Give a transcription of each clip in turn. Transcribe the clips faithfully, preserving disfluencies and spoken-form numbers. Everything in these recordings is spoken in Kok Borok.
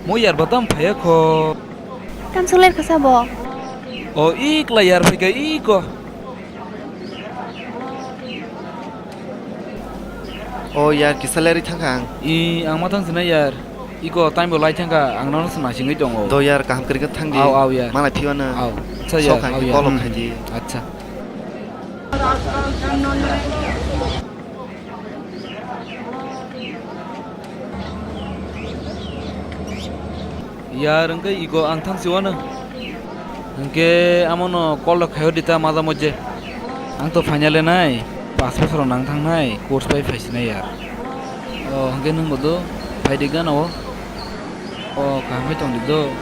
Mo yar batam phaya kho. Tam soler khasa bo. O ikla yar phika iko. O yar kisa lerwi thangkha ang. I ang ma thang sinai yar. Iko time bo lai thangkha ang nono se naisingwi tongo. Do yar kaham kwrwikhe thangdi. Au, au yar. Malai phiwano. Au. Acha yar, sok ang au yar. Kolo khaidi. Acha. Yar, hwnkhe ego ang thang siwano. Hwnkhe amono call rok khaio dita maja moje. Ang to final nai, pas bosor nang thangnai, course bai phaisinai yar. O, hwnkhe nwng bo do, phaidi gana o. O, kaham khe tongdi do.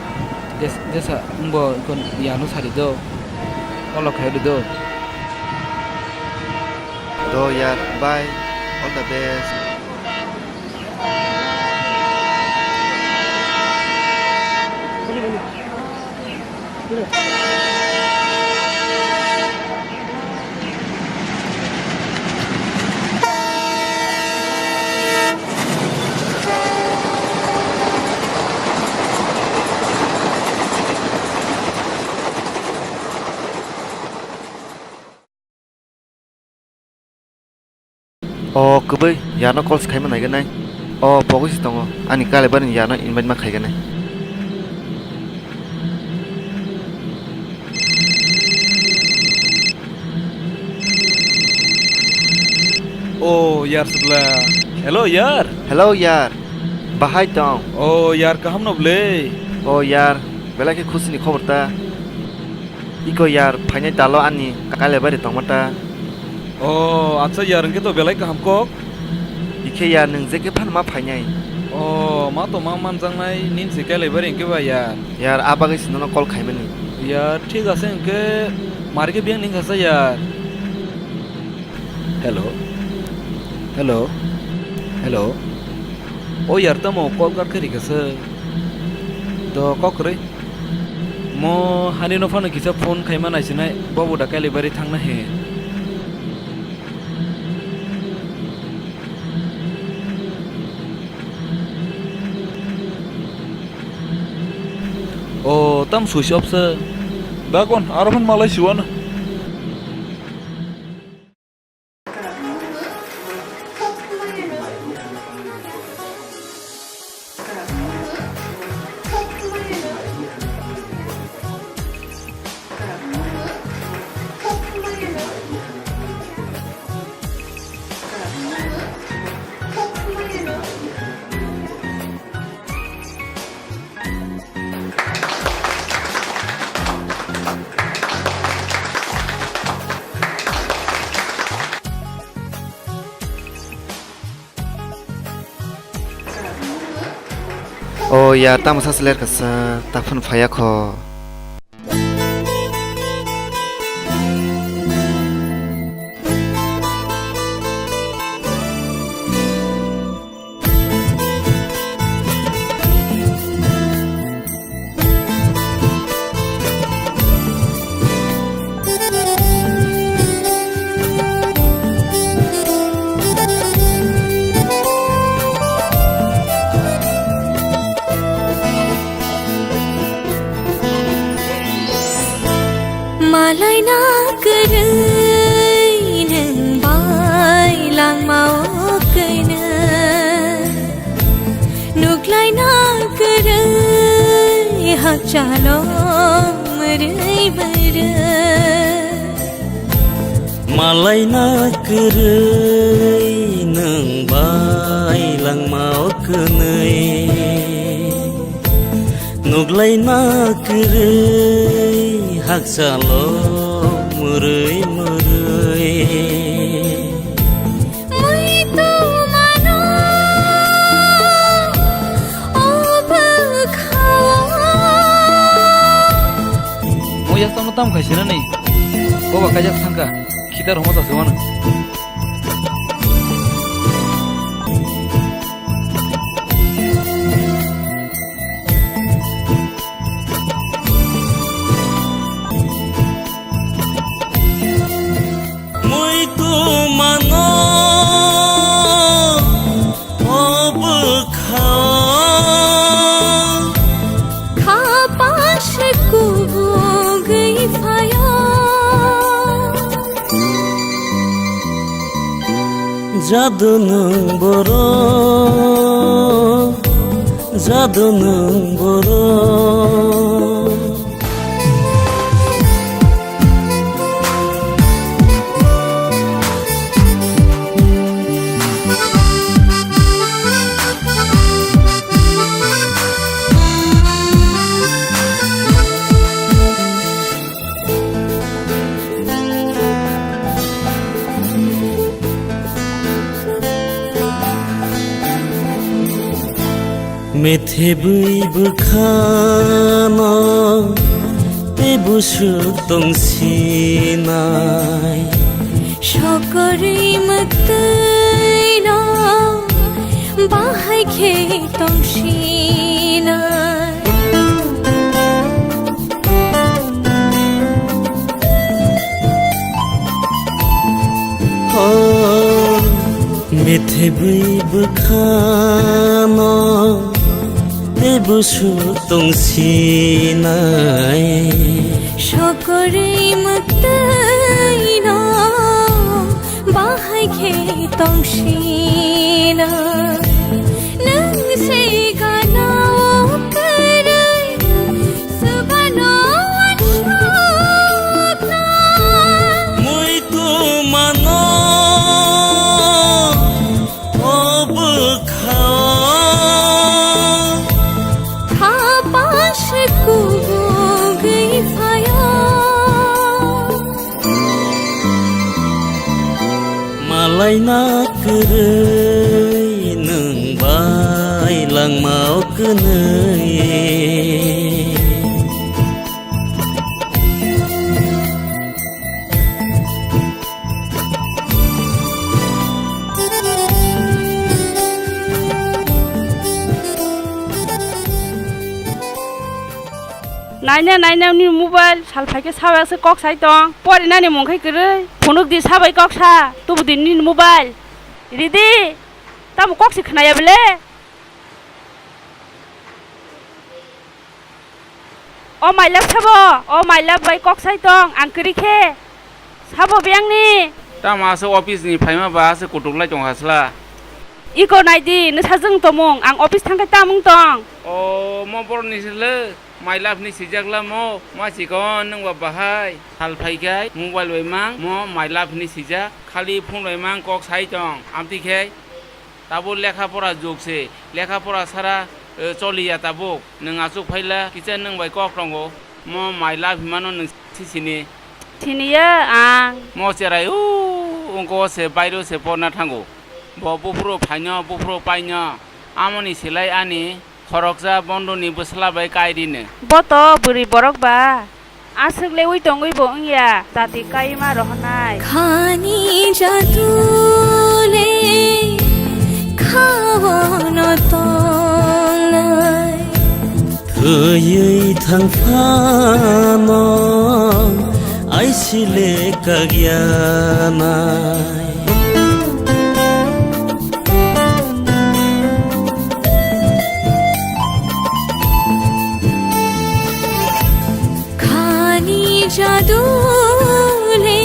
Des-, desa, nwng bo ikon yano sadi do. Call rok khaio di do. Do yar, bye. All the best. O kwbwi, yarno call se khaima naiganai. O pogwi se tongo, ani kailaibari ni yarno invite ma khaiganai. O yar sibla. Hello yar. Hello yar. Bahai tong? O yar, kaham no ble? O yar, belai khe khusi ni khobor ta. Iko yar, phainai dalo ani kailaibari tongma ta. O, acha yar, hwnkhe to belai kaham kok. Ikhe yar, nwng je khe phano ma phainai. O, ma to ma manjaknai, nini se kailaibari hwnkhe ba yar. Yar, a bagwi se nono call khaimani. Yar, thik ase hwnkhe, mari khe biyang ning khasa yar. Hello. Hello. Hello. O yar, tamo call cut khe rikha se. Do kok kwrwi. Mo hani no phano kisa phone khaima naisinai, bobo da Kalibari thangna he. O, tam switch off se. Dagon, aro phano malai siwano. O ya, tamo sa seler kasa, ta phun phaya kho. Malaina kwrwi nwng bai langma o kwnwi, nuklaina kwrwi hakchalo mwrwi mwrwi. Malaina kwrwi nwng bai langma o kwnwi, nuklaina kwrwi hakchalo mwrwi mwrwi. Muitu mano o bwkhao. Mo yasano tam khai sinani. Boba kaijak thangkha. Khitar homa ta sewano. Muitu mano o bwkha. Jadu nwng borok, jadu nwng borok. Methebwi bwkhano tei busuk tongsinai. Sokorwi mwktwino bahai khe tongsinai. Oh, methebwi bwkhano tei busuk tongsinai. Sokorwi mwktwino bahai khe tongsina. Nwng se gana o kwrwi Subano wansukna. Muitu mano o bwkhao. Khapang se kubugwi phaio. Malaina kwrwi nwng bai langma o kwnwi. Naina, naina, nini mobile sal phaikhe sabai se kok sai tong. Pori nani mung khai kwrwi. Phunuk di sabai kok sa. Tubu di nini mobile. Ridi. Tamo kok si khnaya bele. O my love sabo, o my love bai kok sai tong, ang kwrwi khe. Sabo biyangni. Tamo aswk office ni phaima ba aswk kutuk lai tong hasla. Iko naidi, nwsajwng tomung, ang office thangkhe tamung tong. O, mo borok ni sile, my love ni sijak lamo, ma chikon nwng ba bahai. Sal phaikhai, mobile bai mang, mo my love ni sijak, khali phone bai mang kok sai tong, amtwi khe. Tabuk lekha pora jug se, lekha pora sara, eh, choliya tabuk. Nwng achuk phaila, kisa nwng bai kok tongo. Mo my love himano nwng si sini. Siniya ang. Mo cherai o, ungko se bairo se porna thango. Bo buphuru phaino, buphuru paino. Amoni silai ani khoroksa bondoni bwsla bai kai rino. Bo to bwrwi borok ba. Aswk lewi tongwi bo wngya, jati kaima rohornai. Khani jadu le khaono tongnai. Thwiwi thang phano aisile kagyanai. Khani jadu le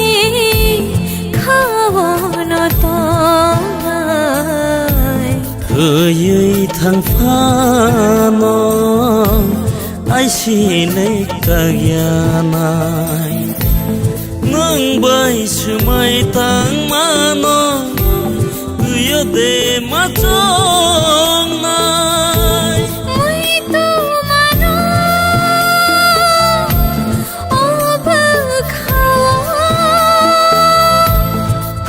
khaono tongnai. Thwiwi thang phano aisile kagyanai. Nwng bai swmai tang mano, twiyo de ma chongnai. Muitu mano, o bwkhao.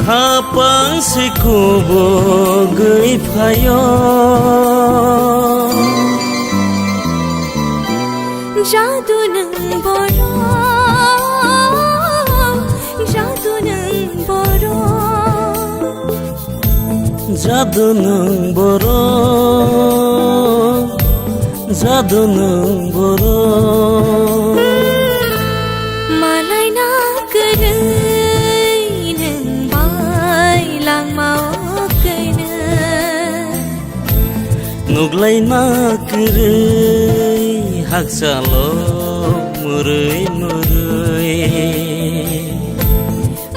Khapang se kubugwi phaio. Jadu nwng borok, jadu nwng borok. Jadu nwng borok, jadu nwng borok. Malaina kwrwi nwng bai langma o kwnwi. Nuglaina kwrwi hakchalo murwi murwi.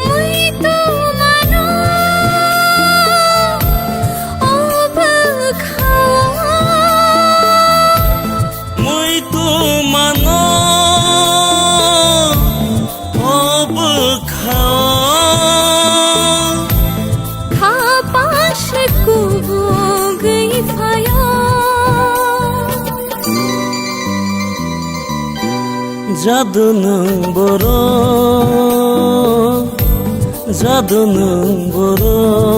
Muitu mano, Jadu nwng borok, jadu nwng borok.